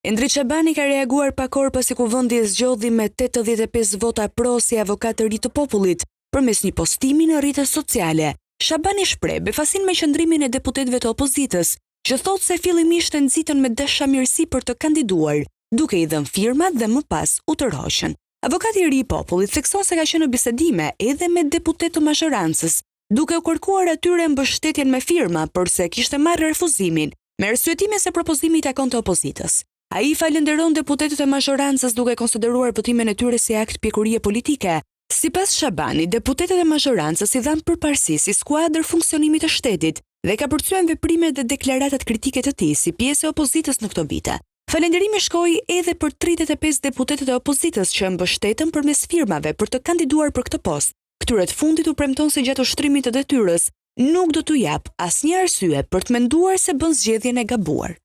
Endrit Shabani ka reaguar pak orë pasi Kuvendi e zgjodhi me 85 vota pro si avokat të ri të popullit, përmes një postimi në rrjetet sociale. Shabani shpreh befasinë me qëndrimin e deputetëve të opozitës, që thotë se fillimisht e nxitën me dashamirësi për të kandiduar, duke i dhënë firmat dhe më pas u tërhoqën. Avokati i ri i popullit thekson se ka qenë në bisedime edhe me deputetë të mazhorancës, duke u kërkuar atyre mbështetjen me firma, por se kishte marrë refuzimin, me arsyetimin se propozimi i takonte opozitës. Ai falënderon deputetët e mazhorancës duke konsideruar votimin e tyre si akt pjekurie politike. Sipas Shabanit, deputetët e mazhorancës i dhanë përparësi si skuadër funksionimit të shtetit dhe kapërcyen veprimet dhe deklaratat kritike të tij si pjesë e opozitës në këto vite. Falënderimi shkoi edhe për 35 deputetët e opozitës që e mbështetën përmes firmave për të kandiduar për këtë post. Këtyre të fundit u premton se gjatë ushtrimit të detyrës nuk do t'u japë asnjë arsye për të menduar se bën zgjedhjen e gabuar.